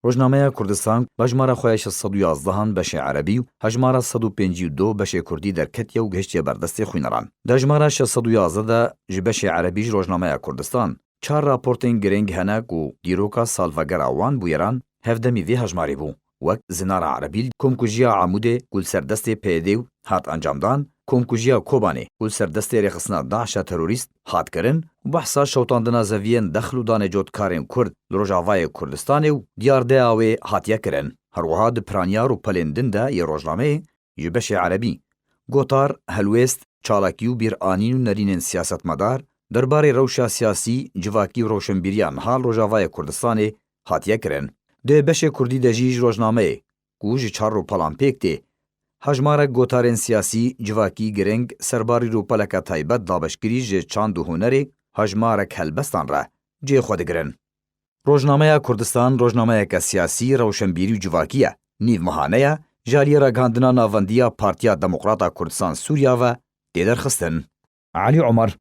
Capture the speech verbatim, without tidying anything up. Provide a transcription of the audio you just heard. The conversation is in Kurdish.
Rojnameya Kurdistan bi hejmara xwe ya şeş sed û yazdehan beşê erebî û hejmara sed û pêncî û du beşê kurdî derketiye û gihiştiye ber destê xwîneran. Di hejmara şeş sed û yazdeh de ji beşê erebî ji Rojnameya Kurdistan çar raportên girîng hene ku dîroka salvegera wan bûyeran hevdemî vê hejmarê bû, wek Zinara Erebî, komkujiya Amûdê ku li ser destê P Y D û hat encamdan, komkujiya Kobanê ku li ser destê rêxistina DAIŞa terorîst hat kirin û behsa şewtandina zeviyên dexl û danê cotkarên Kurd li Rojavayê Kurdistanê û diyardeya wê hatiye kirin. Her wiha di piraniya rûpelên din de yê rojnameyê ji beşê erebî gotar, helwêst, çalakî û bîranîn û nerînên siyasetmedar derbarê rewşa siyasî, civakî û rewşenbîriya niha li Rojavayê Kurdistanê hatiye kirin. Di beşê kurdî de jî ji rojnameyê ku ji çar rûpelan pêk tê, hejmarek gotarên siyasî, civakî, girîng serbarî rûpeleke taybet dabeşkirî ji çand û hunerê, hejmarek helbestan re cihê xwe digirin. Rojnameya Kurdistan rojnameyeke siyasî, rewşenbîrî û civakî ye. Nîv mehane ye, ji aliyê ragihandina navendî ya Partiya Demokrata Kurdistan Sûriya ve tê derxistin. Elî Omer,